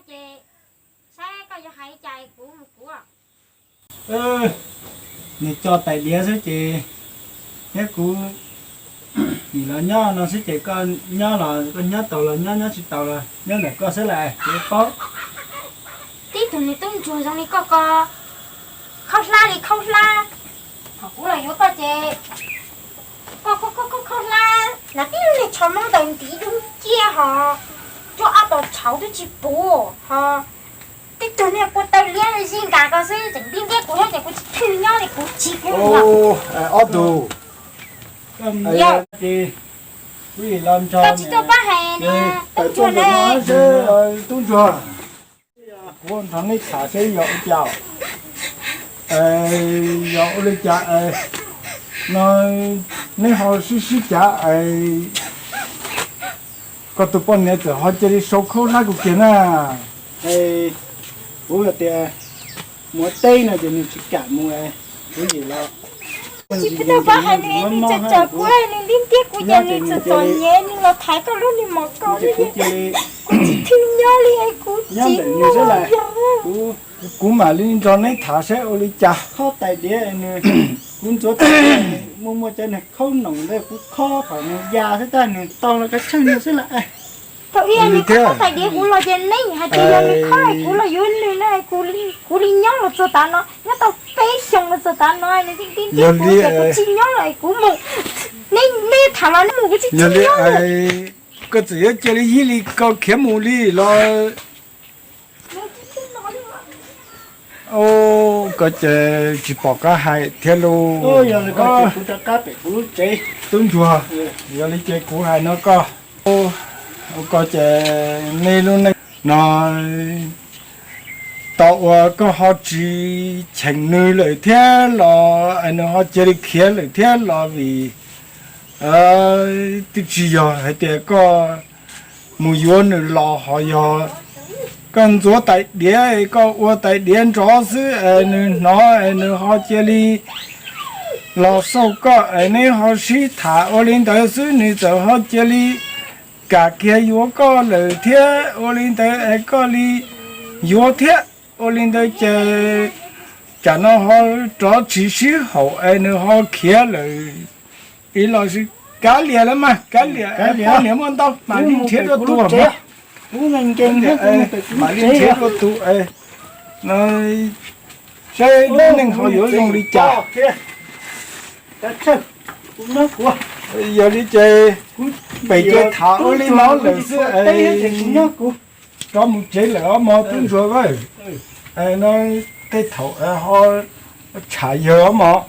Ces saib koj yuav hais li cas kuv mus kuv. Nws coj tais diav xwb ces thiab kuv nim los nyob no xwb ces koj nyob los koj nyob tau los nyob, nyob tsis tau los nyob ntawm koj xwb las kuv paub. Tib tug niag tub ntsuag zoo li koj ko, khaub hlab li khaub hlab, thaum kuv los yuav koj ces koj khaub hlab hnav tib lub niag tsho mob ntawd ntiv dub nciab ho, cuaj ob pos tshauv twb tsis puv ho, tib tug niag kua taw liab zij nkas ko xwb tseem ntiab ntiab kuv thiab ces kuv tsis thwj nyob li kuv tsis kuv. Ob tug, wb los nrog koj tsis tuaj pab hais tub ntsuag ne, tub ntsuag. Kuv nrog neb tham seb yog ua cas, yog ua li cas no neb ho sib sib cav es koj tus poj niam txawm ho cia li sau khaub hlab kuv kiag na. Kuv tias mus teb no ces nws tsis kam mus, kuv yim los tsis pub tau pab hais nws, nws txawm txawm kuv, nws ntiab ntiab kuv ces nws txawm txom nyem nws los thaiv koj lub niag mom ko li. Kuv tsis thwj nyob li es kuv tsis mus. Kuv mam li nrog neb tham seb ua li cas. Khob tais diav, kuv ntxuav tais diav, muaj muaj cov niag khaub noom ntawd kuv khob kom nws ya xwb tab nws tau los kav tsheej nws xwb las. Thaum ub nws khob tais diav kuv los ces neb hais tias yog nws khob kuv los yuav nws na, kuv li nyob los txog tav no, nyob tau peb xyoos los txog tav no nws ntiab ntiab kuv ces kuv tsis nyob lawm kuv mus. Neb, neb tham los neb mus kuv tsis nyob. Koj txawm yuav cia li yig li koj khiav mus li los. Koj ces tsis pom qab hais thiab lauj. Tub ntsuag, yog li ces kuv hais no koj, koj ces nej lub neej no tau ua koj ho tsis cheem nws lawm thiab los es nws ho cia li khiav lawm thiab los vim twb tsis yog hais tias koj mus yuav nws los ho yog koj ntxuav tais diav, koj ua tais diav nrov xwb es nws hnov es nws ho cia li los xauj koj es neb ho sib tham ua li ntawd xwb nws txawm ho cia li kam kiag yuav koj lawm thiab ua li ntawd es koj li yuav thiab ua li ntawd ces tsam no ho rov tsis sib haum es nws ho khiav lawm ib los sis kav liam los mas kav liam, poj niam muaj ntau mam li nrhiav dua tus mas, mam li nrhiav dua tus no saib lub neej ho yuav zoo li cas. Yog li ces pem ces tham ua li no lawm xwb es rov mus tsev lawm os mog tub ntsuag. No tej thaum ho tsham yawg os mog.